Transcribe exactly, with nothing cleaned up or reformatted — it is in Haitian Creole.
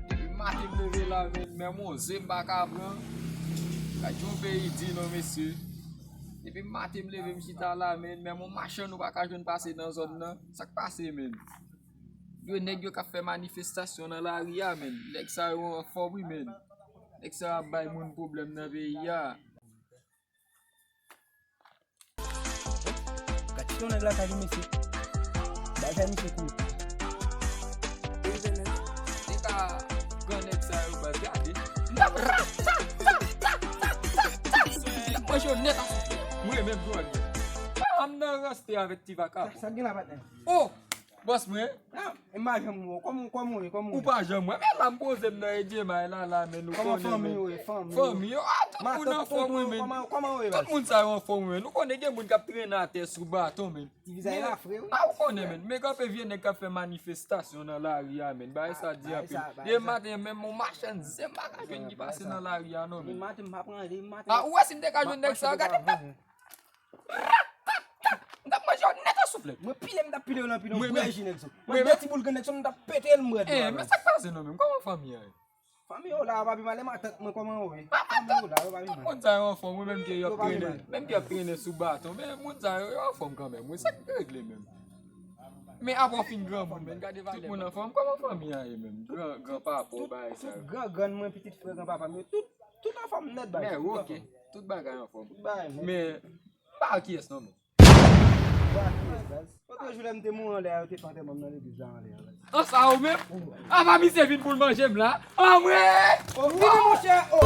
Depi maten m leve la, menn, menm yon ze m pa ka pran. Gad yon peyi di non, mesye. Depi maten m leve m chita la, menn, menm yon machann ou pa ka jwenn pase nan zòn nan. Sa k pase, menn? Yo, nèg yo k ap fè manifestasyon nan lari a, menn. Nèg sa yo anfòm, wi, menn. Nèg sa yo ap bay moun pwoblèm nan peyi a. Gad ti yon nèg lakay li, mesye. Bagay misye kouri. Te ka gran nèg sa yo, baz, gade. N ap ra, ta, ta, ta, ta, ta, ta. N ap manje yo nèt a souflèt. Mwen menm, jodi a. Ah, m nan ranste avèk ti vaka. Sa, sa gen la, patnè? Oh! Bòs mwen. Ah, e m pa janm wè w. Kòman, kòman w ye? Kòman w ye? Ou pa janm wè. Men la m poze m nan Edjemay la, la, men nou konnen, men. Kòman fanmi yo ye? Fanmi yo. Fanmi yo. Ah, tout moun anfòm, wi, men. Kòman, kòman w ye, baz? Tout moun sa yo anfòm, wi, men. Nou konnen gen moun k ap trennen atè sou baton, men. Ti vizaj la fre, wi. Ah, ou konnen, men. Men kanpe vye nèg k ap fè manifestasyon nan lari a, men. Bagay sa di anpil. Depi maten, menm yon machann zen m pa ka jwenn ki pase nan lari a, non, men. Depi maten, m pa pran, depi maten. Ah, ou wè si m te ka jwenn nèg sa yo, gade m t ap M t ap manje yo nèt an souflèt. Mwen pile, m t ap pile yo nan pile, yon bwè ji nèg sa. Mwen de ti boul grenn nèg sa, m t ap pete l, m bwè dlo. Eh, men sa k pase non menm? Kòman fanmi an ye? Fanmi yo la, yo pa pi mal, e matant mwen, kòman yo ye? Fanmi yo la, yo pa pi mal. Tout moun sa yo anfòm, wi, menm ke yo ap trennen, menm ke yo ap trennen sou baton, men moun sa yo, yo anfòm kanmenm, wi, sa k regle menm? Men apre w fin granmoun, men gade valè. Tout moun anfòm, kòman fanmi an ye menm? Gran, gran papa w, bagay sa yo. Tout gran grann mwen, pitit frè gran papa m yo, tout, tout anfòm nèt, baz. Men, ok, tout bagay anfòm. Tout bagay nèt. Men, M pa wè kiyès non, men. Ou pa wè kiyès, baz. Lòt jou lè m te mouri anlè a, yo te fè antèman m nan legliz la anlè a, baz. An sa ou menm? Apa misye vin pou l manje m la? Anmwe! Oh, vini, monchè! Oh!